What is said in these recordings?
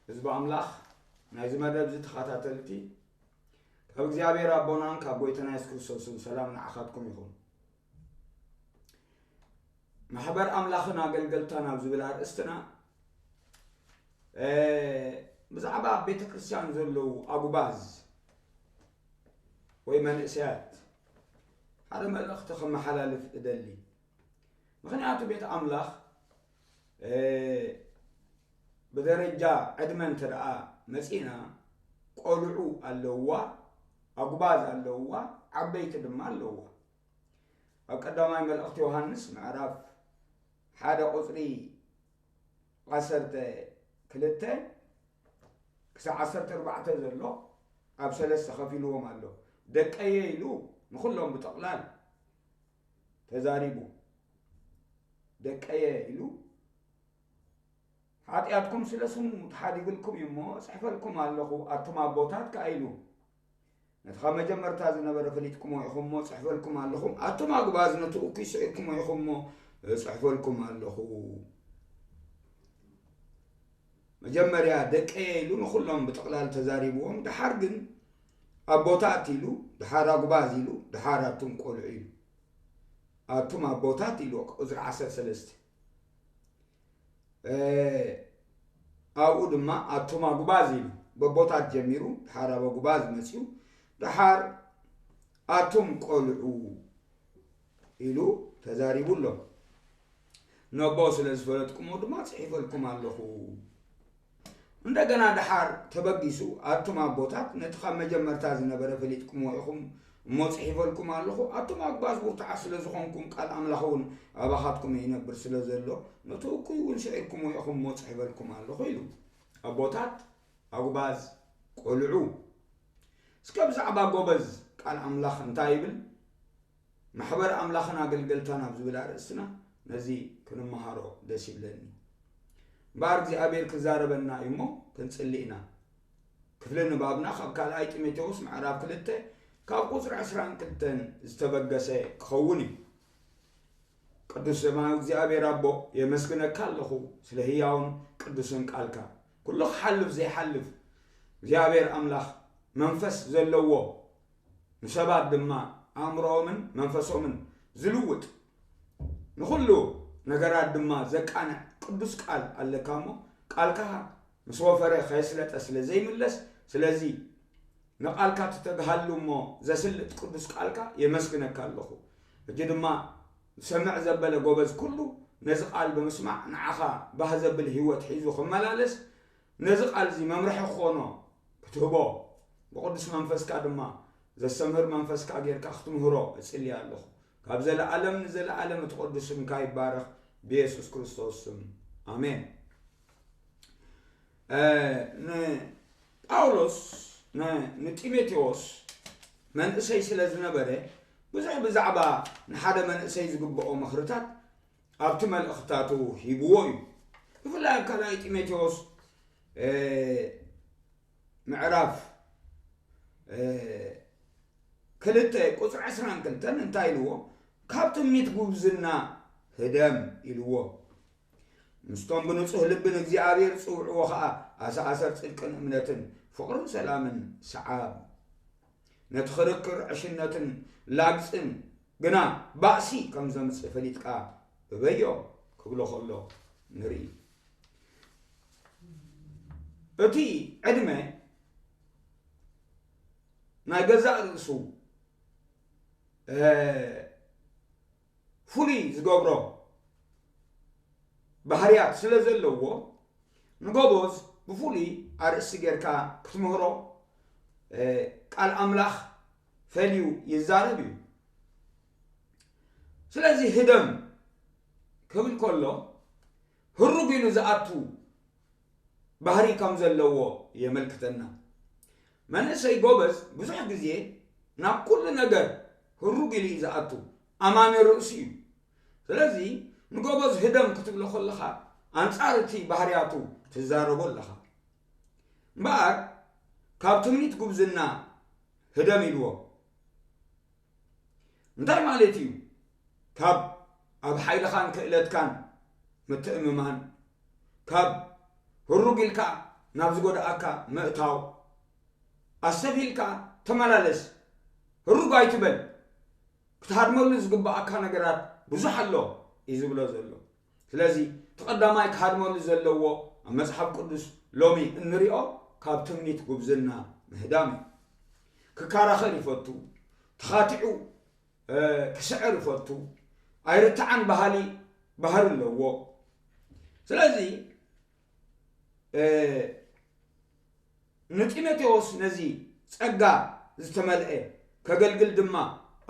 ህዝቢ ኣምላኽ፣ ናይዚ መደብ እዚ ተኸታተልቲ፣ ካብ እግዚኣብሔር ኣቦናን ካብ ጎይታና የሱስ ክርስቶስን ሰላም ንዓኻትኩም ይኹን። ማሕበር ኣምላኽን ኣገልገልታን ኣብ ዝብል ኣርእስትና፣ እ፣ ብዛዕባ ኣብ ቤተ ክርስቲያን ዘለዉ ኣጉባዝ ወይ መንእሰያት ሓደ መልእኽቲ ከመሓላልፍ እደሊ። ምኽንያቱ ቤት ኣምላኽ፣ እ፣ ብደረጃ ዕድመ እንተ ደኣ መጺእና፣ ቆልዑ ኣለውዋ፣ ኣጉባዝ ኣለውዋ፣ ዓበይቲ ድማ ኣለውዋ። ኣብ ቀዳማይ መልእኽቲ ዮሃንስ ምዕራፍ ሓደ ቁጽሪ ዓሰርተ ክልተ ክሳብ ዓሰርተ ኣርባዕተ ዘሎ ኣብ ሰለስተ ከፊልዎም ኣሎ። ደቀየ ኢሉ ንኹሎም ብጠቕላል ተዛሪቡ። ደቀየ ኢሉ፣ ሓጢኣትኩም ስለ ስሙ ተሓዲግልኩም እዩ እሞ፣ እጽሕፈልኩም ኣለኹ፣ ኣቱም ኣቦታት ከኣ ኢሉ። ነቲ ካብ መጀመርታ ዝነበረ ፈሊጥኩሞ ኢኹም እሞ፣ እጽሕፈልኩም ኣለኹ፣ ኣቱም ኣጉባዝ ነቲ እኩይ ስዒርኩሞ ኢኹም እሞ፣ እጽሕፈልኩም ኣለኹ። መጀመርያ ደቀየ ኢሉ ንኹሎም ብጥቕላል ተዛሪብዎም፣ ደሓር ግን ኣቦታት ኢሉ፣ ደሓር ኣጉባዝ ኢሉ፣ ደሓር ኣቱም ቆልዑ ኢሉ። ኣቱም ኣቦታት ኢሉ፣ ቁጽሪ ዓሰርተ ሰለስተ። እ፣ ኣብኡ ድማ ኣቱም ኣጉባዝ ኢሉ፣ በቦታት ጀሚሩ፣ ደሓር ኣብ ኣጉባዝ መጺኡ፣ ደሓር ኣቱም ቆልዑ ኢሉ ተዛሪቡ ኣሎ። ነቦ ስለ ዝፈለጥኩሞ ድማ ጽሒፈልኩም ኣለኹ። እንደገና ደሓር ተበጊሱ፣ ኣቱም ኣቦታት፣ ነቲ ካብ መጀመርታ ዝነበረ ፈሊጥኩሞ ኢኹም እሞ ጽሒፈልኩም ኣለኹ። ኣቱም ኣጉባዝ ብርቱዓት ስለ ዝኾንኩም፣ ቃል ኣምላኽ እውን ኣባኻትኩም ይነብር ስለ ዘሎ፣ ነቲ እኩይ እውን ስዒርኩሞ ኢኹም እሞ ጽሒፈልኩም ኣለኹ ኢሉ። ኣቦታት፣ ኣጉባዝ፣ ቆልዑ። እስከ ብዛዕባ ጎበዝ ቃል ኣምላኽ እንታይ ይብል? ማሕበር ኣምላኽን ኣገልገልታን ኣብ ዝብል ኣርእስትና ነዚ ክንመሃሮ ደስ ይብለኒ። እምበኣር እግዚኣብሔር ክዛረበና እዩ እሞ ክንጽሊ ኢና። ክፍሊ ንባብና ካብ ካልኣይ ጢሞቴዎስ ምዕራፍ ክልተ ካብ ቁጽሪ ዕስራን ክልተን ዝተበገሰ ክኸውን እዩ። ቅዱስ ሰማያዊ እግዚኣብሔር ኣቦ፣ የመስግነካ ኣለኹ ስለ ህያውን ቅዱስን ቃልካ። ኩሉ ክሓልፍ ዘይሓልፍ እግዚኣብሔር ኣምላኽ መንፈስ ዘለዎ፣ ንሰባት ድማ ኣእምሮኦምን መንፈሶምን ዝልውጥ፣ ንኹሉ ነገራት ድማ ዘቃንዕ ቅዱስ ቃል ኣለካ እሞ፣ ቃልካ ምስ ወፈረ ከየስለጠ ስለ ዘይምለስ፣ ስለዚ ንቃልካ ትተግሃሉ እሞ ዘስልጥ ቅዱስ ቃልካ የመስግነካ ኣለኹ። ሕጂ ድማ ዝሰምዕ ዘበለ ጎበዝ ኩሉ ነዚ ቃል ብምስማዕ ንዓኻ ባህ ዘብል ህይወት ሒዙ ክመላለስ፣ ነዚ ቃል እዚ መምርሒ ክኾኖ ክትህቦ፣ ብቅዱስ መንፈስካ ድማ ዘስተምህር መንፈስካ ጌርካ ክትምህሮ እጽሊ ኣለኹ። ካብ ዘለኣለም ንዘለኣለም እቲ ቅዱስ ስምካ ይባረኽ፣ ብየሱስ ክርስቶስ ስም፣ ኣሜን። እ፣ ንጳውሎስ ን-፣ ንጢሞቴዎስ መንእሰይ ስለ ዝነበረ፣ ብዙሕ ብዛዕባ ንሓደ መንእሰይ ዝግብኦ ምኽርታት ኣብቲ መልእኽታቱ ሂብዎ እዩ። ብፍላይ ኣብ ካልኣይ ጢሞቴዎስ፣ እ፣ ምዕራፍ፣ እ፣ ክልተ ቁጽሪ ዕስራን ክልተን እንታይ ኢልዎ? "ካብ ትምኒት ጉብዝና ህደም" ኢልዎ። ምስቶም ብንጹህ ልቢ ንእግዚኣብሔር ዝጽውዕዎ ኸኣ ኣሰኣሰር ጽድቅን እምነትን ፍቕርን ሰላምን ሰዓብ። ነቲ ክርክር፣ ዕሽነትን ላግጽን ግና ባእሲ ከም ዘምጽእ ፈሊጥካ እበዮ ክብሎ ከሎ ንርኢ። እቲ ዕድመ ናይ ገዛእ ርእሱ፣ እ፣ ፍሉይ ዝገብሮ ባህርያት ስለ ዘለዎ፣ ንጎበዝ ብፍሉይ ኣርእስቲ ጌርካ ክትምህሮ፣ እ፣ ቃል ኣምላኽ ፈልዩ ይዛረብ እዩ። ስለዚ ህደም ክብል ከሎ፣ ህሩግ ኢሉ ዝኣቱ ባህሪ ከም ዘለዎ የመልክተና። መንእሰይ ጎበዝ ብዙሕ ግዜ ናብ ኩሉ ነገር ህሩግ ኢሉ እዩ ዝኣቱ፣ ኣማኒ ርእሱ እዩ። ስለዚ ንጎበዝ ህደም ክትብሎ ከለኻ፣ ኣንጻር እቲ ባህርያቱ ትዛረቦ ኣለኻ። እምበኣር ካብ ትምኒት ጉብዝና ህደም ኢልዎ። እንታይ ማለት እዩ? ካብ ኣብ ሓይልኻን ክእለትካን ምትእምማን፣ ካብ ህሩግ ኢልካ ናብ ዝጎድኣካ ምእታው፣ ኣስተብሂልካ ተመላለስ፣ ህሩግ ኣይትበል። ክትሃድመሉ ዝግብኣካ ነገራት ብዙሕ ኣሎ እዩ ዝብሎ ዘሎ። ስለዚ እቲ ቀዳማይ ክሃድመሉ ዘለዎ ኣብ መጽሓፍ ቅዱስ ሎሚ እንሪኦ ካብ ትምኒት ጉብዝና ምህዳም እዩ። ክከራኸር ይፈቱ፣ ተኻቲዑ ክስዕር ይፈቱ፣ ኣይርትዓን በሃሊ ባህሪ ኣለዎ። ስለዚ ንጢሞቴዎስ ነዚ ጸጋ ዝተመልአ ከገልግል ድማ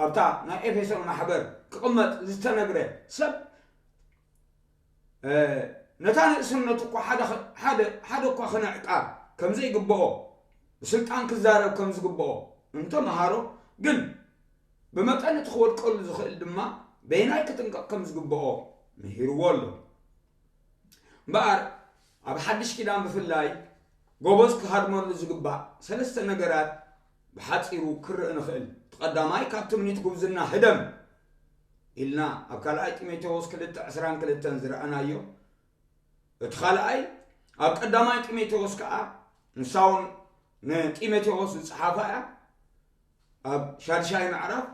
ኣብታ ናይ ኤፌሶን ማሕበር ክቕመጥ ዝተነግረ ሰብ ነታ ንእስነቱ እኳ ሓደ እኳ ክነዕቃ ከም ዘይግብኦ፣ ብስልጣን ክዛረብ ከም ዝግብኦ እንተመሃሮ፣ ግን ብመጠን እቲ ክወድቀሉ ዝኽእል ድማ በየናይ ክጥንቀቕ ከም ዝግብኦ ምሂርዎ ኣሎ። እምበኣር ኣብ ሓድሽ ኪዳን ብፍላይ ጎበዝ ክሃድመሉ ዝግባእ ሰለስተ ነገራት ብሓጺሩ ክርእ ንኽእል። እቲ ቀዳማይ ካብ ትምኒት ጉብዝና ህደም ኢልና ኣብ ካልኣይ ጢሞቴዎስ ክልተ ዕስራን ክልተን ዝረኣናዮ። እቲ ካልኣይ ኣብ ቀዳማይ ጢሞቴዎስ ከኣ ንሳ እውን ንጢሞቴዎስ ዝጸሓፋ እያ። ኣብ ሻድሻይ ምዕራፍ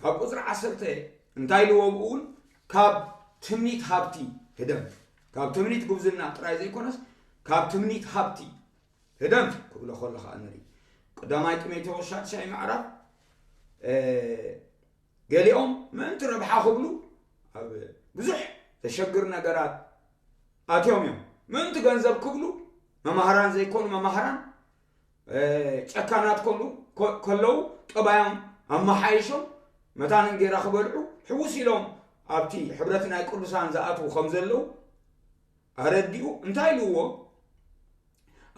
ካብ ቁጽሪ ዓሰርተ እንታይ ኢልዎ? ብኡ እውን ካብ ትምኒት ሃብቲ ህደም። ካብ ትምኒት ጉብዝና ጥራይ ዘይኮነስ ካብ ትምኒት ሃብቲ ህደም ክብሎ ከሎ ከዓ ንርኢ። ቀዳማይ ጢሞቴዎስ ሻድሻይ ምዕራፍ ገሊኦም ምእንቲ ረብሓ ክብሉ ኣብ ብዙሕ ዘሸግር ነገራት ኣትዮም እዮም። ምእንቲ ገንዘብ ክብሉ መማህራን ዘይኮኑ መማህራን ጨካናት ከሉ ከለዉ ጠባዮም ኣመሓይሾም መታን እንጌራ ክበልዑ ሕውስ ኢሎም ኣብቲ ሕብረት ናይ ቅዱሳን ዝኣትዉ ከም ዘለዉ ኣረዲኡ እንታይ ኢልዎ?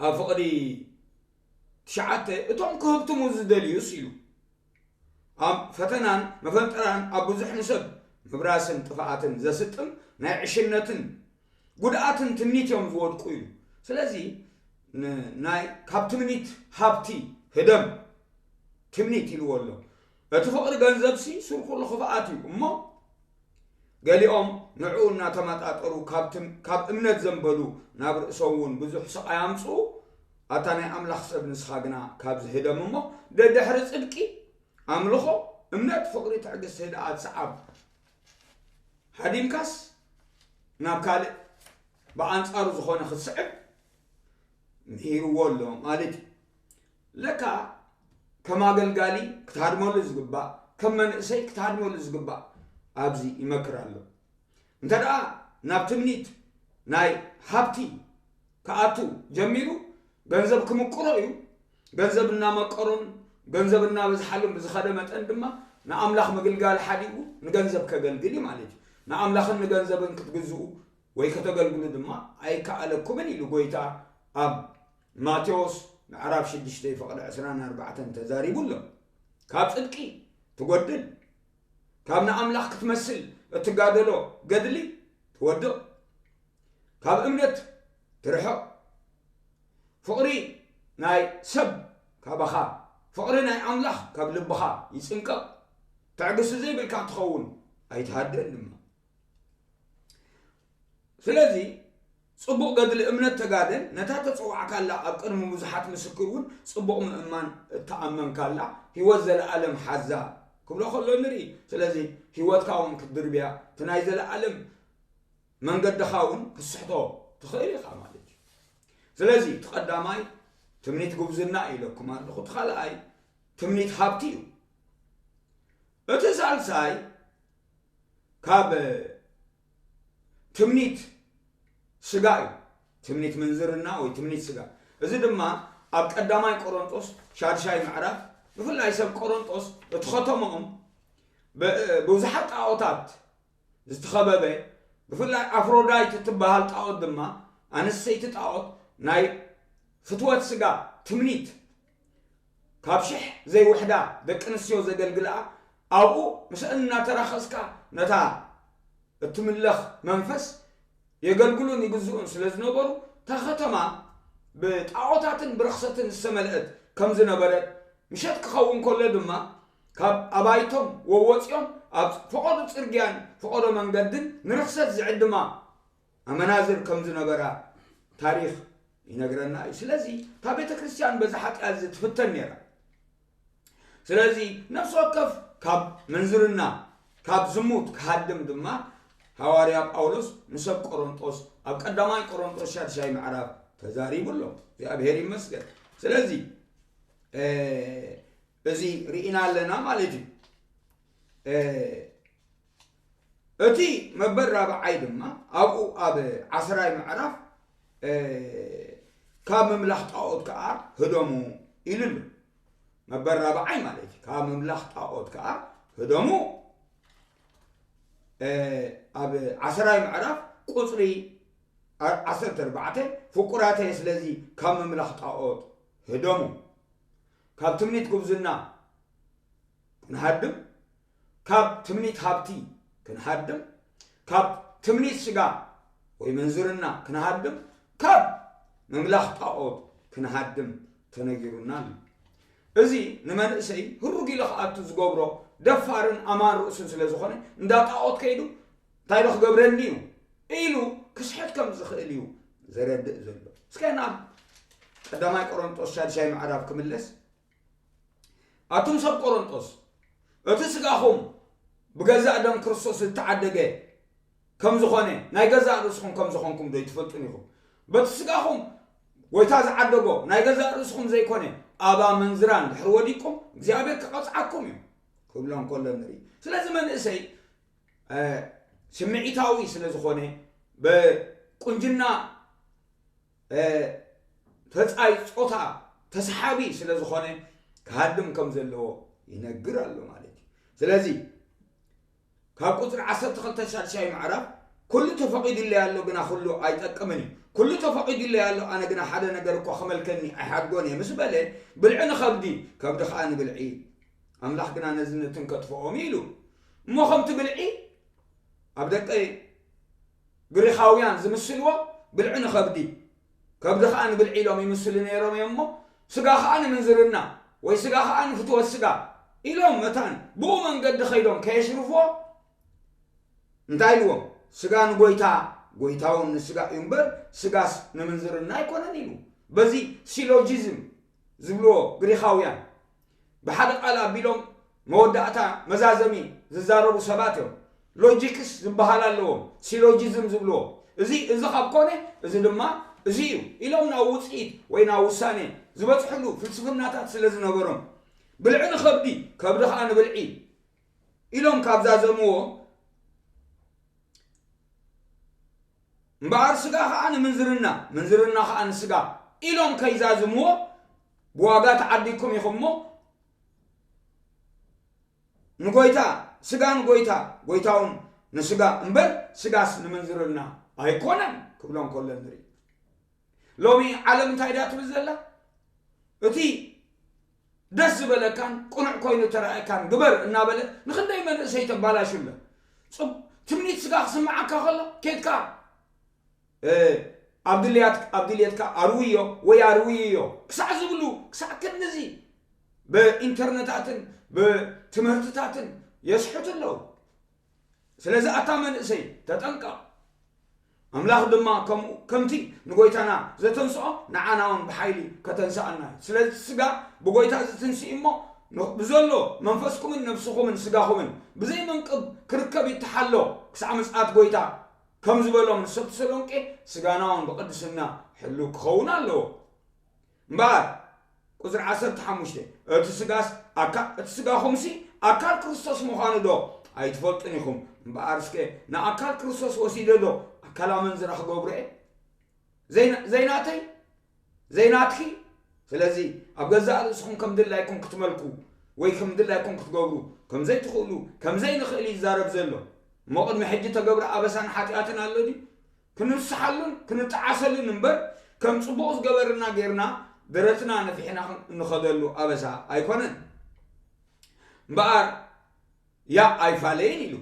ኣብ ፍቕዲ ትሽዓተ እቶም ክህብትሙ ዝደልዩስ ኢሉ ኣብ ፈተናን መፈንጠራን ኣብ ብዙሕ ንሰብ ምብራስን ጥፍኣትን ዘስጥም ናይ ዕሽነትን ጉድኣትን ትምኒት እዮም ዝወድቁ ኢሉ። ስለዚ ናይ ካብ ትምኒት ሃብቲ ህደም ትምኒት ኢልዎ ኣሎ። እቲ ፍቕሪ ገንዘብሲ ሱር ኩሉ ክፍኣት እዩ እሞ ገሊኦም ንዕኡ እናተመጣጠሩ ካብ እምነት ዘንበሉ ናብ ርእሶም እውን ብዙሕ ስቓይ ኣምፅኡ። ኣታ ናይ ኣምላኽ ሰብ ንስኻ ግና ካብ ዝህደም እሞ ደድሕሪ ጽድቂ ኣምልኾ እምነት ፍቕሪ ትዕግስቲ ህድኣት ሰዓብ ሃዲምካስ ናብ ካልእ ብኣንጻሩ ዝኾነ ክትስዕብ ምሂርዎ ኣሎ ማለት እዩ። ለካ ከም ኣገልጋሊ ክትሃድመሉ ዝግባእ፣ ከም መንእሰይ ክትሃድመሉ ዝግባእ ኣብዚ ይመክር ኣሎ። እንተ ደኣ ናብ ትምኒት ናይ ሃብቲ ክኣቱ ጀሚሩ ገንዘብ ክምቅሮ እዩ። ገንዘብ እናመቀሮን ገንዘብ እናበዝሓሉን ብዝኸደ መጠን ድማ ንኣምላኽ ምግልጋል ሓዲጉ ንገንዘብ ከገልግል እዩ ማለት እዩ። ንኣምላኽን ንገንዘብን ክትግዝኡ ወይ ከተገልግሉ ድማ ኣይከኣለኩምን ኢሉ ጎይታ ኣብ ማቴዎስ ምዕራፍ ሽዱሽተ ፍቕዲ ዕስራን ኣርባዕተን ተዛሪቡ ኣሎ። ካብ ጽድቂ ትጎድል፣ ካብ ንኣምላኽ ክትመስል እትጋደሎ ገድሊ ትወድቕ፣ ካብ እምነት ትርሕቕ፣ ፍቕሪ ናይ ሰብ ካባኻ፣ ፍቕሪ ናይ ኣምላኽ ካብ ልብኻ ይጽንቀቕ፣ ትዕግስቲ ዘይብልካ ትኸውን ኣይትሃድእን ድማ። ስለዚ ጽቡቕ ገድሊ እምነት ተጋደል፣ ነታ ተጸዋዕካላ ኣብ ቅድሚ ብዙሓት ምስክር እውን ጽቡቕ ምእማን እተኣመንካላ ህይወት ዘለኣለም ሓዛ ክብሎ ከሎ ንርኢ። ስለዚ ህይወትካ እውን ክትድርብያ እቲ ናይ ዘለኣለም መንገድኻ እውን ክትስሕቶ ትኽእል ኢኻ ማለት እዩ። ስለዚ እቲ ቀዳማይ ትምኒት ጉብዝና ኢለኩም ኣለኹ፣ እቲ ካልኣይ ትምኒት ሃብቲ እዩ። እቲ ሳልሳይ ካብ ትምኒት ስጋ እዩ። ትምኒት ምንዝርና ወይ ትምኒት ስጋ። እዚ ድማ ኣብ ቀዳማይ ቆሮንጦስ ሻድሻይ ምዕራፍ ብፍላይ ሰብ ቆሮንጦስ እቲ ከተማኦም ብዙሓት ጣዖታት ዝተኸበበ ብፍላይ ኣፍሮዳይት እትበሃል ጣዖት ድማ ኣንስተይቲ ጣዖት ናይ ፍትወት ስጋ ትምኒት ካብ ሽሕ ዘይውሕዳ ደቂ ኣንስትዮ ዘገልግልኣ ኣብኡ ምስአን እናተራኸስካ ነታ እትምለኽ መንፈስ የገልግሉን ይግዝኡን ስለ ዝነበሩ እታ ከተማ ብጣዖታትን ብርኽሰትን ዝተመልአት ከም ዝነበረት ምሸት ክኸውን ከሎ ድማ ካብ ኣባይቶም ወወፂኦም ኣብ ፈቐዶ ፅርግያን ፈቐዶ መንገድን ንርኽሰት ዝዕድማ ኣመናዝር ከም ዝነበራ ታሪኽ ይነግረና እዩ። ስለዚ እታ ቤተ ክርስቲያን በዚ ሓጢኣት እዚ ትፍተን ነይራ። ስለዚ ነፍሲ ወከፍ ካብ ምንዝርና፣ ካብ ዝሙት ክሃድም ድማ ሃዋርያ ጳውሎስ ንሰብ ቆሮንጦስ ኣብ ቀዳማይ ቆሮንጦስ ሻድሻይ ምዕራፍ ተዛሪቡ ኣሎ። እግዚኣብሔር ይመስገን። ስለዚ እዚ ርኢና ኣለና ማለት እዩ። እቲ መበል ራብዓይ ድማ ኣብኡ ኣብ ዓስራይ ምዕራፍ ካብ ምምላኽ ጣዖት ከዓ ህደሙ ኢሉ ኣሎ። መበል ራብዓይ ማለት እዩ። ካብ ምምላኽ ጣዖት ከዓ ህደሙ። ኣብ ዓስራይ ምዕራፍ ቁፅሪ ዓሰርተ ኣርባዕተ፣ ፍቁራተይ ስለዚ ካብ ምምላኽ ጣዖት ህደሙ። ካብ ትምኒት ጉብዝና ክንሃድም፣ ካብ ትምኒት ሃብቲ ክንሃድም፣ ካብ ትምኒት ስጋ ወይ ምንዝርና ክንሃድም፣ ካብ ምምላኽ ጣዖት ክንሃድም ተነጊሩና ኣሎ። እዚ ንመንእሰይ ህሩግ ኢሉ ክኣቱ ዝገብሮ ደፋርን ኣማን ርእሱን ስለ ዝኾነ፣ እንዳ ጣዖት ከይዱ እንታይ ዶ ክገብረኒ እዩ ኢሉ ክስሕት ከም ዝኽእል እዩ ዘረድእ ዘሎ። እስከ ናብ ቀዳማይ ቆሮንጦስ ሻድሻይ ምዕራፍ ክምለስ። ኣቱም ሰብ ቆሮንጦስ፣ እቲ ስጋኹም ብገዛእ ደም ክርስቶስ ዝተዓደገ ከም ዝኾነ፣ ናይ ገዛእ ርእስኹም ከም ዝኾንኩም ዶ ኣይትፈልጡን ኢኹም? በቲ ስጋኹም ጎይታ ዝዓደጎ ናይ ገዛእ ርእስኹም ዘይኮነ፣ ኣብ ኣመንዝራን ድሕሪ ወዲቅኩም እግዚኣብሔር ክቐጽዓኩም እዩ ክብሎ እንከሎ ንርኢ። ስለዚ መንእሰይ ስምዒታዊ ስለ ዝኾነ፣ ብቁንጅና ተጻይ ጾታ ተሰሓቢ ስለ ዝኾነ ክሃድም ከም ዘለዎ ይነግር ኣሎ ማለት እዩ። ስለዚ ካብ ቁጽሪ ዓሰርተ ክልተ ሻድሻይ ምዕራፍ፣ ኩሉ ተፈቒዱለይ ኣሎ፣ ግና ኩሉ ኣይጠቅምን እዩ። ኩሉ ተፈቒዱለይ ኣሎ፣ ኣነ ግና ሓደ ነገር እኳ ክመልከኒ ኣይሓድጎን እየ ምስ በለ፣ ብልዒ ንኸብዲ፣ ከብዲ ኸኣ ንብልዒ፣ ኣምላኽ ግና ነዚ ነትን ከጥፍኦም እዩ ኢሉ። እሞ ከምቲ ብልዒ ኣብ ደቂ ግሪኻውያን ዝምስልዎ ብልዒ ንኸብዲ፣ ከብዲ ኸኣ ንብልዒ ኢሎም ይምስሉ ነይሮም እዮም እሞ፣ ስጋ ኸኣ ንምንዝርና፣ ወይ ስጋ ኸኣ ንፍትወት ስጋ ኢሎም መታን ብኡ መንገዲ ኸይዶም ከየሽርፍዎ፣ እንታይ ኢልዎም? ስጋ ንጎይታ፣ ጎይታ እውን ንስጋ እዩ እምበር፣ ስጋስ ንምንዝርና ኣይኮነን ኢሉ። በዚ ሲሎጂዝም ዝብልዎ ግሪኻውያን፣ ብሓደ ቃል ኣቢሎም መወዳእታ መዛዘሚ ዝዛረቡ ሰባት እዮም። ሎጂክስ ዝበሃል ኣለዎም፣ ሲሎጂዝም ዝብልዎ። እዚ፣ እዚ ካብ ኮነ፣ እዚ ድማ እዚ እዩ ኢሎም ናብ ውፅኢት ወይ ናብ ውሳኔ ዝበፅሕሉ ፍልስፍናታት ስለ ዝነበሮም፣ ብልዒ ንኸብዲ፣ ከብዲ ኸዓ ንብልዒ ኢሎም ካብ ዛዘምዎ፣ እምበኣር ስጋ ኸዓ ንምንዝርና፣ ምንዝርና ኸዓ ንስጋ ኢሎም ከይዛዝምዎ፣ ብዋጋ ተዓዲግኩም ኢኹም እሞ፣ ንጎይታ፣ ስጋ ንጎይታ፣ ጎይታ እውን ንስጋ እምበር፣ ስጋስ ንምንዝርና ኣይኮነን ክብሎም ከሎ ንርኢ። ሎሚ ዓለም እንታይ ድያ ትብል ዘላ? እቲ ደስ ዝበለካን ቅኑዕ ኮይኑ ተራእየካን ግበር እናበለ ንኽንደይ መንእሰይ ተባላሹ ኣሎ። ጽብ-፣ ትምኒት ስጋ ክስምዓካ ከሎ፣ ኬድካ፣ እ፣ ኣብ ድልያት-፣ ኣብ ድልየትካ ኣርውዮ ወይ ኣርውዮ ክሳዕ ዝብሉ፣ ክሳዕ ክንድዚ ብኢንተርነታትን ብትምህርትታትን የስሕቱ ኣለዉ። ስለዚ ኣታ መንእሰይ ተጠንቀቕ። ኣምላኽ ድማ ከምኡ፣ ከምቲ ንጎይታና ዘተንስኦ ንዓና እውን ብሓይሊ ከተንስኣና እዩ። ስለዚ ስጋ ብጎይታ ዝትንስእ እሞ፣ ን-፣ ብዘሎ መንፈስኩምን ነፍስኹምን ስጋኹምን ብዘይ መንቅብ ክርከብ ይተሓሎ ክሳዕ ምጽኣት ጎይታ፣ ከም ዝበሎም ንሰብ ተሰሎንቄ፣ ስጋና እውን ብቅድስና ሕሉው ክኸውን ኣለዎ። እምበኣር፣ ቁጽሪ ዓሰርተ ሓሙሽተ፣ እቲ ስጋስ ኣካ-፣ እቲ ስጋኹምሲ ኣካል ክርስቶስ ምዃኑ ዶ ኣይትፈልጡን ኢኹም? እምበኣር እስከ ንኣካል ክርስቶስ ወሲደ ዶ ኣካል ኣመንዝራ ክገብሮ እየ? ዘይና-፣ ዘይናተይ? ዘይናትኪ? ስለዚ ኣብ ገዛእ ርእስኹም ከም ድላይኩም ክትመልኩ ወይ ከም ድላይኩም ክትገብሩ ከም ዘይትኽእሉ፣ ከም ዘይንኽእል እዩ ዝዛረብ ዘሎ። እሞ ቅድሚ ሕጂ ተገብረ ኣበሳን ሓጢኣትን ኣሎ ድዩ? ክንንስሓሉን ክንጠዓሰሉን እምበር፣ ከም ጽቡቕ ዝገበርና ጌርና ደረትና ነፊሕና እንኸደሉ ኣበሳ ኣይኮነን። እምበኣር፣ ያእ ኣይፋለይን ኢሉ።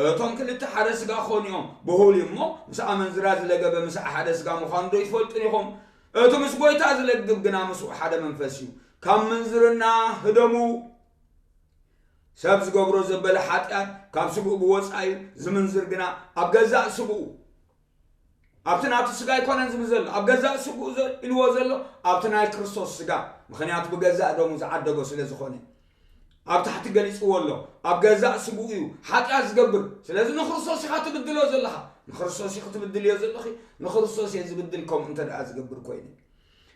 እቶም ክልተ ሓደ ስጋ ክኾኑ እዮም። ብሁል እሞ፣ ምስ ኣመንዝራ ዝለገበ ምስኣ ሓደ ስጋ ምዃኑ ዶ ኣይትፈልጡን ኢኹም? እቲ ምስ ጎይታ ዝለግብ ግና ምስኡ ሓደ መንፈስ እዩ። ካብ ምንዝርና ህደሙ። ሰብ ዝገብሮ ዘበለ ሓጢኣት ካብ ስግኡ ብወጻኢ እዩ፣ ዝምንዝር ግና ኣብ ገዛእ ስግኡ። ኣብቲ ናቱ ስጋ ኣይኮነን ዝብል ዘሎ፣ ኣብ ገዛእ ስግኡ ዘ- ኢልዎ ዘሎ ኣብቲ ናይ ክርስቶስ ስጋ፣ ምኽንያቱ ብገዛእ ደሙ ዝዓደጎ ስለ ዝኾነ። ኣብ ታሕቲ ገሊጽዎ ኣሎ። ኣብ ገዛእ ስግኡ እዩ ሓጢኣት ዝገብር። ስለዚ ንክርስቶስ ኢኻ ትብድሎ ዘለኻ። ንክርስቶስ ኢኺ ትብድልዮ ዘለኺ። ንክርስቶስ እየ ዝብድል፣ ከምኡ እንተ ደኣ ዝገብር ኮይኑ።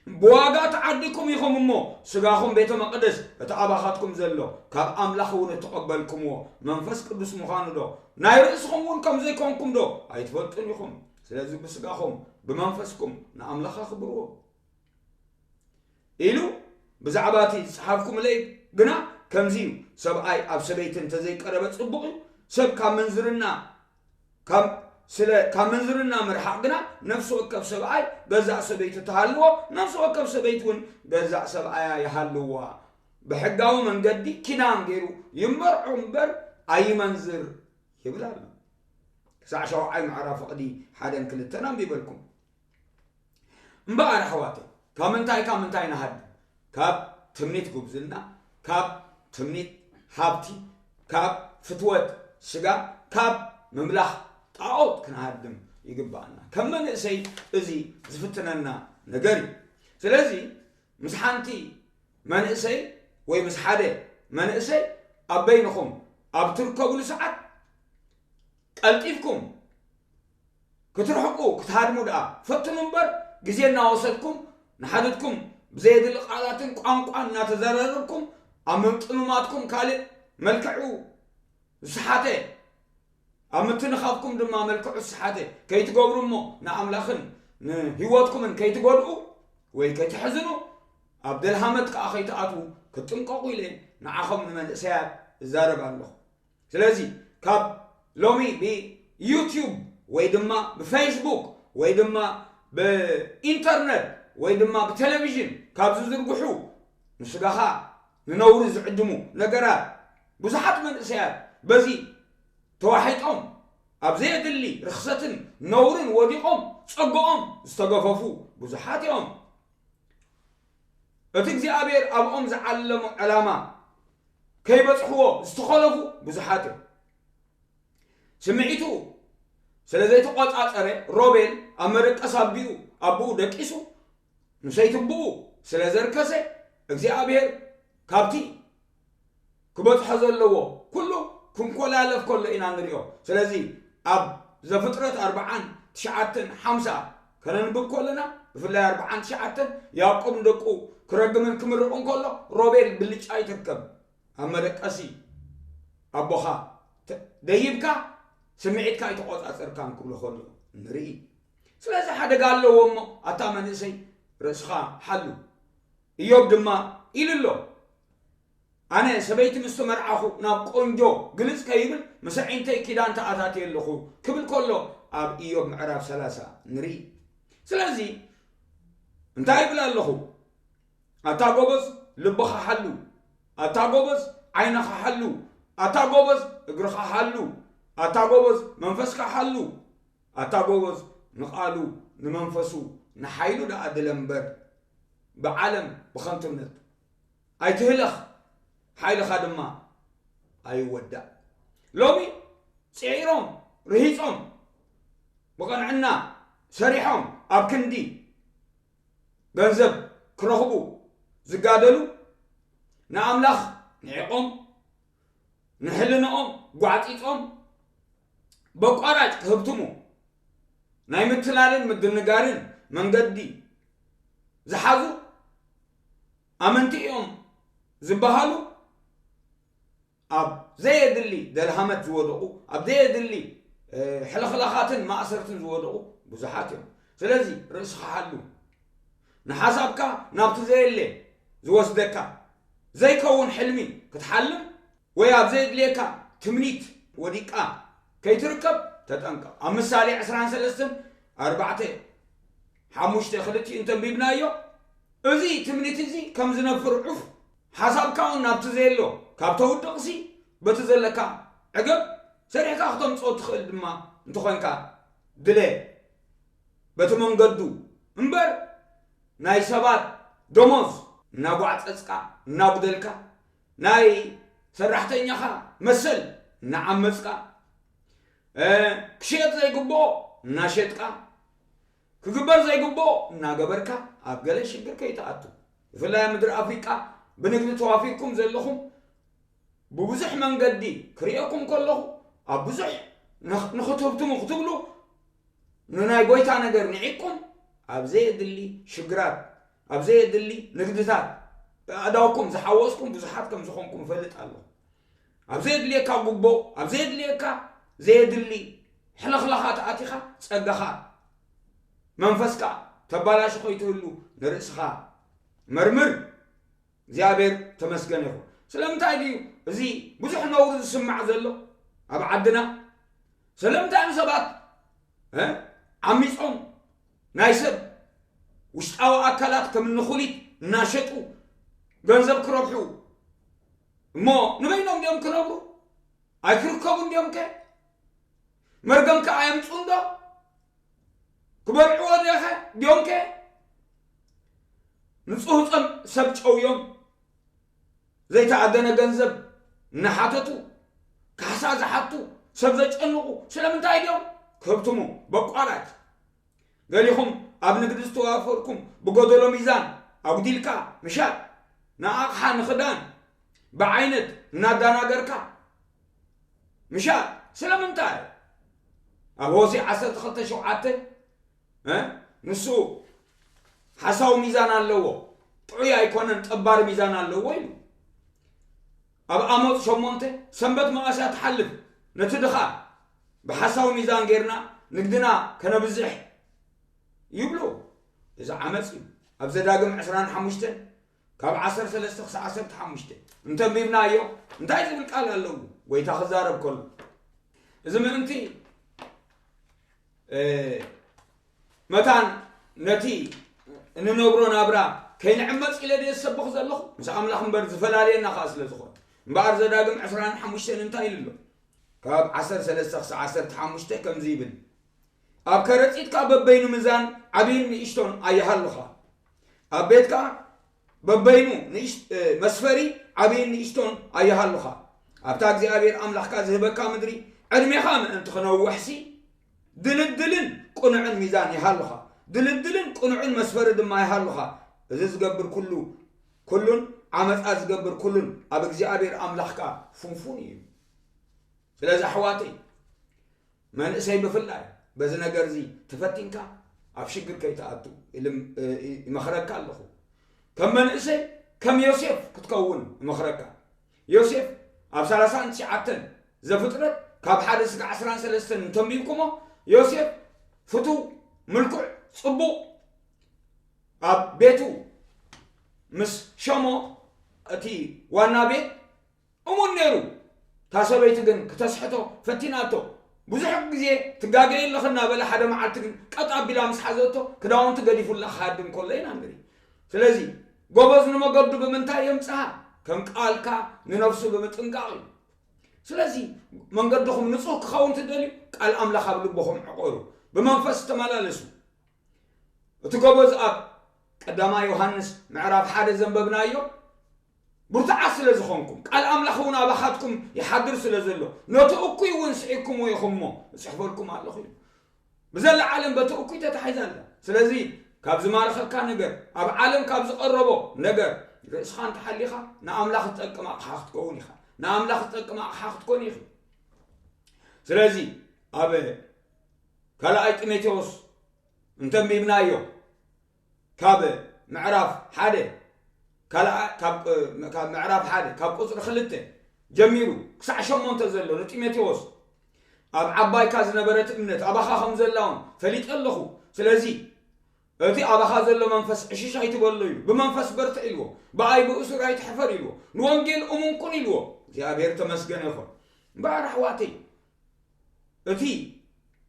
ብዋጋ ተዓዲኩም ኢኹም እሞ፣ ስጋኹም ቤተ መቕደስ እቲ ኣባኻትኩም ዘሎ፣ ካብ ኣምላኽ እውን እተቐበልኩምዎ መንፈስ ቅዱስ ምዃኑ ዶ፣ ናይ ርእስኹም እውን ከም ዘይኮንኩም ዶ ኣይትፈልጡን ኢኹም? ስለዚ ብስጋኹም ብመንፈስኩም ንኣምላኽ ኣኽብርዎ። ኢሉ ብዛዕባ እቲ ዝጸሓፍኩምለይ ግና ከምዚ እዩ። ሰብኣይ ኣብ ሰበይቲ እንተዘይቀረበ ጽቡቕ እዩ። ሰብ ካብ ምንዝርና ካብ ስለ ካብ ምንዝርና ምርሓቕ ግና ነፍሲ ወከፍ ሰብኣይ ገዛእ ሰበይቱ ትሃልዎ፣ ነፍሲ ወከፍ ሰበይቲ እውን ገዛእ ሰብኣያ ይሃልዋ። ብሕጋዊ መንገዲ ኪዳን ገይሩ ይመርዖ እምበር ኣይመንዝር ይብል ኣሎ። ክሳዕ ሸውዓይ ምዕራፍ ፍቕዲ ሓደን ክልተን ኣንቢበልኩም። እምበኣር ኣሕዋተይ፣ ካብ ምንታይ ካብ ምንታይ ንሃድም? ካብ ትምኒት ጉብዝና፣ ካብ ትምኒት ሃብቲ፣ ካብ ፍትወት ስጋ፣ ካብ ምምላኽ ጣዖት ክንሃድም ይግባኣና። ከም መንእሰይ እዚ ዝፍትነና ነገር እዩ። ስለዚ ምስ ሓንቲ መንእሰይ ወይ ምስ ሓደ መንእሰይ ኣብ በይንኹም ኣብ ትርከቡሉ ሰዓት ቀልጢፍኩም ክትርሕቁ ክትሃድሙ ደኣ ፈትኑ እምበር፣ ግዜ እናወሰድኩም ንሓድትኩም ብዘየድሊ ቃላትን ቋንቋን እናተዘራረብኩም ኣብ ምጥምማትኩም ካልእ መልክዑ ዝሰሓተ ኣብ ምትንኻፍኩም ድማ መልክዑ ዝሰሓተ ከይትገብሩ እሞ ንኣምላኽን ንህይወትኩምን ከይትጎድኡ ወይ ከይትሕዝኑ ኣብ ደልሃመት ከኣ ከይትኣትዉ ክትጥንቀቑ ኢለ ንዓኹም ንመንእሰያት እዛረብ ኣለኹ። ስለዚ ካብ ሎሚ ብዩቲዩብ ወይ ድማ ብፌስቡክ ወይ ድማ ብኢንተርነት ወይ ድማ ብቴሌቪዥን ካብ ዝዝርግሑ ንስጋኻ ንነውሪ ዝዕድሙ ነገራት ብዙሓት መንእሰያት በዚ ተዋሒጦም ኣብ ዘየድሊ ርኽሰትን ነውርን ወዲቖም ጸግኦም ዝተገፈፉ ብዙሓት እዮም። እቲ እግዚኣብሔር ኣብኦም ዝዓለሞ ዕላማ ከይበጽሕዎ ዝተኸለፉ ብዙሓት እዮም። ስምዒቱ ስለ ዘይተቖጻጸረ ሮቤል ኣብ መደቀስ ኣቢኡ ኣቦኡ ደቂሱ ንሰይትብኡ ስለ ዘርከሰ እግዚኣብሔር ካብቲ ክበጽሖ ዘለዎ ኩሉ ክንኮላለፍ ከሎ ኢና ንሪኦ። ስለዚ ኣብ ዘፍጥረት ኣርብዓን ትሽዓተን ሓምሳ ከነንብብ ከለና ብፍላይ ኣርብዓን ትሽዓተን ያዕቆብ ንደቁ ክረግምን ክምርቕን ከሎ ሮቤል ብልጫ ኣይትርከብ ኣብ መደቀሲ ኣቦኻ ተ- ደይብካ ስምዒትካ ኣይተቆጻጸርካን ክብሎ ከሎ ንርኢ። ስለዚ ሓደጋ ኣለዎ እሞ ኣታ መንእሰይ ርእስኻ ሓሉ። እዮብ ድማ ኢሉ ኣሎ ኣነ ሰበይቲ ምስ ተመርዓኹ ናብ ቆንጆ ግልጽ ከይብል ምስ ኣዒንተይ ኪዳን ተኣታትየ ኣለኹ ክብል ከሎ ኣብ እዮብ ምዕራፍ ሰላሳ ንርኢ። ስለዚ እንታይ ይብል ኣለኹ? ኣታ ጎበዝ ልብኻ ሓሉ፣ ኣታ ጎበዝ ዓይንኻ ሓሉ፣ ኣታ ጎበዝ እግርኻ ሓሉ፣ ኣታ ጎበዝ መንፈስካ ሓሉ፣ ኣታ ጎበዝ ንቓሉ ንመንፈሱ ንሓይሉ ደኣ ድለ እምበር ብዓለም ብኸንቱነት ኣይትህለኽ፣ ሓይልኻ ድማ ኣይወዳእ። ሎሚ ጽዒሮም ርሂጾም ብቕንዕና ሰሪሖም ኣብ ክንዲ ገንዘብ ክረኽቡ ዝጋደሉ ንኣምላኽ ንዒቖም ንሕልንኦም ጓዕጺጾም በቋራጭ ክህብትሙ ናይ ምትላልን ምድንጋርን መንገዲ ዝሓዙ ኣመንቲ እዮም ዝበሃሉ ኣብ ዘየድሊ ደልሃመት ዝወደቑ ኣብ ዘየድሊ ሕልኽላኻትን ማእሰርትን ዝወደቑ ብዙሓት እዮም። ስለዚ ርእስኻ ሓሉ ንሓሳብካ ናብቲ ዘየለ ዝወስደካ ዘይከውን ሕልሚ ክትሓልም ወይ ኣብ ዘየድልየካ ትምኒት ወዲቃ ከይትርከብ ተጠንቀቕ። ኣብ ምሳሌ ዕስራን ሰለስተን ኣርባዕተ ሓሙሽተ ክልቲኡ እንተንቢብናዮ እዚ ትምኒት እዚ ከም ዝነፍር ዑፍ ሓሳብካ እውን ናብቲ ዘየሎ ካብ ተውድቕሲ በቲ ዘለካ ዕገብ ሰሪሕካ ክተምፅኦ ትኽእል ድማ እንተኾንካ ድለ በቲ መንገዱ እምበር ናይ ሰባት ደሞዝ እናጓዕፀፅካ እናጉደልካ ናይ ሰራሕተኛኻ መሰል እናዓመፅካ ክሽየጥ ዘይግብኦ እናሸጥካ ክግበር ዘይግብኦ እናገበርካ ኣብ ገለ ሽግር ከይትኣቱ። ብፍላይ ኣብ ምድሪ ኣፍሪቃ ብንግዲ ተዋፊርኩም ዘለኹም ብብዙሕ መንገዲ ክርእየኩም ከለኹ ኣብ ብዙሕ ንኽ- ንኽትህብትሙ ክትብሉ ንናይ ጎይታ ነገር ንዒቅኩም ኣብ ዘየድሊ ሽግራት ኣብ ዘየድሊ ንግድታት ኣእዳውኩም ዝሓወስኩም ብዙሓት ከም ዝኾንኩም እፈልጥ ኣለኹ። ኣብ ዘየድልየካ ጉቦ ኣብ ዘየድልየካ ዘየድሊ ሕልኽላኻት ኣቲኻ ጸጋኻ መንፈስካ ተባላሹ ከይትህሉ ንርእስኻ መርምር። እግዚኣብሔር ተመስገን ይኹን። ስለምንታይ ድዩ እዚ ብዙሕ ነውሪ ዝስማዕ ዘሎ ኣብ ዓድና? ስለምንታይ እዮም ሰባት እ? ዓሚጾም ናይ ሰብ ውሽጣዊ ኣካላት ከም ንኹሊት እናሸጡ ገንዘብ ክረብሑ እሞ ንበይኖም ድዮም ክነብሩ? ኣይክርከቡ እንድዮም ከ? መርገም ከ ኣየምፁ እንዶ? ክበልዕዎ ዲኸ ድዮም ከ? ንፁህ ጸም ሰብ ጨውዮም ዘይተኣደነ ገንዘብ እናሓተቱ ካሕሳ ዝሓቱ ሰብ ዘጨንቑ ስለምንታይ ድዮም? ክህብትሙ በቋራጭ ገሊኹም ኣብ ንግዲ ዝተዋፈርኩም ብጎደሎ ሚዛን ኣጉዲልካ ምሻጥ ንኣቕሓ ንኽዳን ብዓይነት እናዳናገርካ ምሻጥ ስለምንታይ? ኣብ ሆሴ ዓሰርተ ክልተ ሸውዓተ እ ንሱ ሓሳዊ ሚዛን ኣለዎ፣ ጥዑይ ኣይኮነን፣ ጠባሪ ሚዛን ኣለዎ ኢሉ። ኣብ ኣሞጽ ሸሞንተ ሰንበት መቓስያ ትሓልፍ፣ ነቲ ድኻ ብሓሳዊ ሚዛን ጌርና ንግድና ከነብዝሕ ይብሉ። እዚ ዓመጽ እዩ። ኣብ ዘዳግም ዕስራን ሓሙሽተን ካብ ዓሰርተ ሰለስተ ክሳብ ዓሰርተ ሓሙሽተ እንተንቢብናዮ እንታይ ዝብል ቃል ኣለዎ? ጎይታ ክዛረብ ከሎ እዚ ምእንቲ መታን ነቲ እንነብሮ ናብራ ከይንዕመፅ ኢለ ድየ ዝሰብኽ ዘለኹ? ምስ ኣምላኽ እምበር ዝፈላልየና ከዓ ስለ ዝኾነ። እምበኣር ዘዳግም ዕስራን ሓሙሽተን እንታይ ኢሉ ኣሎ? ካብ ዓሰርተ ሰለስተ ክሳብ ዓሰርተ ሓሙሽተ ከምዚ ይብል፣ ኣብ ከረፂትካ በበይኑ ምዛን ዓብይን ንእሽቶን ኣይሃሉኻ፣ ኣብ ቤትካ በበይኑ መስፈሪ ዓብይን ንእሽቶን ኣይሃሉኻ፣ ኣብታ እግዚኣብሔር ኣምላኽካ ዝህበካ ምድሪ ዕድሜኻ ምእንቲ ክነውሕሲ ድልድልን ቅኑዕን ሚዛን ይሃሉኻ፣ ድልድልን ቅኑዕን መስፈሪ ድማ ይሃሉኻ። እዚ ዝገብር ኩሉ ኩሉን ዓመፃ ዝገብር ኩሉን ኣብ እግዚኣብሔር ኣምላኽካ ፍንፉን እዩ። ስለዚ ኣሕዋተይ መንእሰይ ብፍላይ በዚ ነገር እዚ ተፈቲንካ ኣብ ሽግር ከይትኣቱ ይመኽረካ ኣለኹ። ከም መንእሰይ ከም ዮሴፍ ክትከውን እመኽረካ። ዮሴፍ ኣብ ሰላሳን ትሽዓተን ዘፍጥረት ካብ ሓደ ስጋ ዓስራን ሰለስተን እንተንቢብኩሞ ዮሴፍ ፍቱው ምልኩዕ ጽቡቕ ኣብ ቤቱ ምስ ሸሞ እቲ ዋና ቤት እሙን ነይሩ። እታ ሰበይቲ ግን ክተስሕቶ ፈቲናቶ። ብዙሕ ግዜ ትጋገይ ኣለኽ እናበለ ሓደ መዓልቲ ግን ቀጥ ኣቢላ ምስ ሓዘቶ ክዳውንቲ ገዲፉላ ክሃድም ከሎ ኢና ንርኢ። ስለዚ ጎበዝ ንመገዱ ብምንታይ የምጽኣ? ከም ቃልካ ንነፍሱ ብምጥንቃቕ እዩ። ስለዚ መንገድኹም ንጹህ ክኸውን ትደልዩ ቃል ኣምላኽ ኣብ ልብኹም ዕቆሩ። ብመንፈስ ተመላለሱ። እቲ ጎበዝ ኣብ ቀዳማይ ዮሃንስ ምዕራፍ ሓደ ዘንበብናዮ ብርቱዓት ስለ ዝኾንኩም ቃል ኣምላኽ እውን ኣባኻትኩም ይሓድር ስለ ዘሎ ነቲ እኩይ እውን ስዒብኩምዎ ኢኹም እሞ እጽሕፈልኩም ኣለኹ እዩ። ብዘላ ዓለም በቲ እኩይ ተታሒዛ ኣላ። ስለዚ ካብ ዝማርኸካ ነገር ኣብ ዓለም ካብ ዝቐረቦ ነገር ርእስኻ እንተሓሊኻ ንኣምላኽ ዝጠቅም ኣቕሓ ክትከውን ኢኻ። ንኣምላኽ ዝጠቅም ኣቕሓ ክትኮን ኢኺ። ስለዚ ኣብ ካልኣይ ጢሞቴዎስ እንተንቢብናዮ ካብ ምዕራፍ ሓደ ካልኣ ካብ ካብ ምዕራፍ ሓደ ካብ ቁፅሪ ክልተ ጀሚሩ ክሳዕ ሸሞንተ ዘሎ ንጢሞቴዎስ ኣብ ዓባይካ ዝነበረት እምነት ኣባኻ ከም ዘላ እውን ፈሊጠ ኣለኹ። ስለዚ እቲ ኣባኻ ዘሎ መንፈስ ዕሽሽ ኣይትበሎ እዩ። ብመንፈስ በርትዕ ኢልዎ፣ ብኣይ ብእሱር ኣይትሕፈር ኢልዎ፣ ንወንጌል እሙን ኩን ኢልዎ። እግዚኣብሔር ተመስገነ ይኹን። እምበኣር ኣሕዋተይ እቲ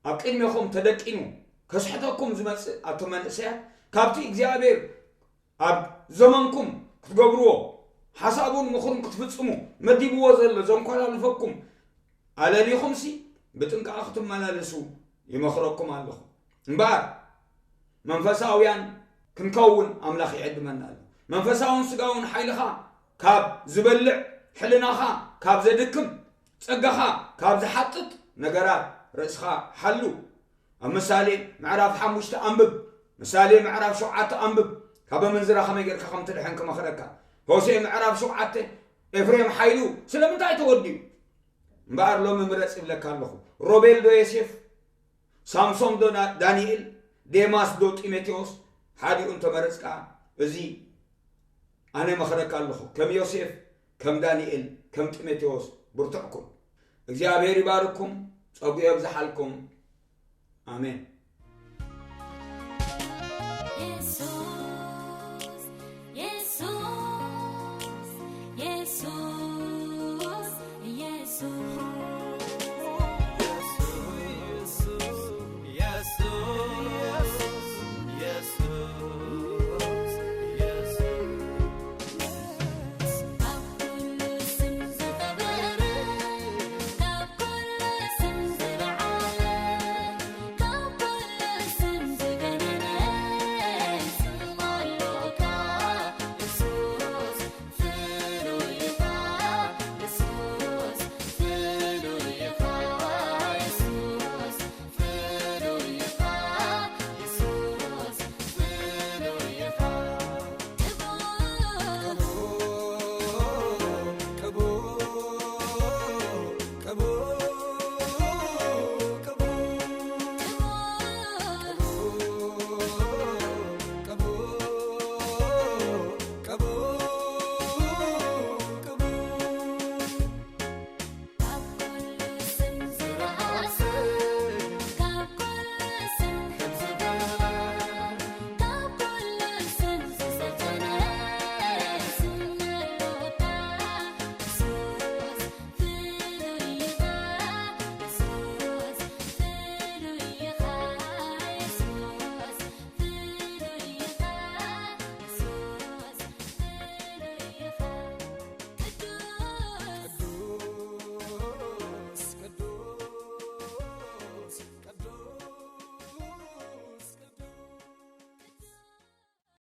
ኣብ ቅድሜኹም ተደቂኑ ከስሕተኩም ዝመጽእ ኣቶ መንእሰያት ካብቲ እግዚኣብሔር ኣብ ዘመንኩም ክትገብርዎ ሓሳቡን ምኽሩን ክትፍጽሙ መዲብዎ ዘሎ ዘንኮላልፈኩም ኣለሊኹምሲ ብጥንቃቐ ክትመላለሱ ይመኽረኩም ኣለኹ። እምበኣር መንፈሳውያን ክንከውን ኣምላኽ ይዕድመና ኣሎ። መንፈሳውን ስጋውን ሓይልኻ ካብ ዝበልዕ፣ ሕልናኻ ካብ ዘድክም፣ ጸጋኻ ካብ ዝሓጥጥ ነገራት ርእስኻ ሓሉ። ኣብ ምሳሌ ምዕራፍ ሓሙሽተ ኣንብብ። ምሳሌ ምዕራፍ ሸውዓተ ኣንብብ። ካብ ኣመንዝራ ከመይ ጌርካ ከም ትድሕን ክመኽረካ። ሆሴዕ ምዕራፍ ሸውዓተ፣ ኤፍሬም ሓይሉ ስለምንታይ ተወዲኡ? እምበኣር ሎሚ ምረጽ ይብለካ ኣለኹ። ሮቤል ዶ ዮሴፍ? ሳምሶን ዶ ዳ-፣ ዳንኤል? ዴማስ ዶ ጢሞቴዎስ? ሓዲኡ እንተመረጽካ፣ እዚ ኣነ መኽረካ ኣለኹ። ከም ዮሴፍ፣ ከም ዳንኤል፣ ከም ጢሞቴዎስ ብርቱዕ ኩን። እግዚኣብሔር ይባርኩም፣ ጸጉ የብዝሓልኩም። ኣሜን።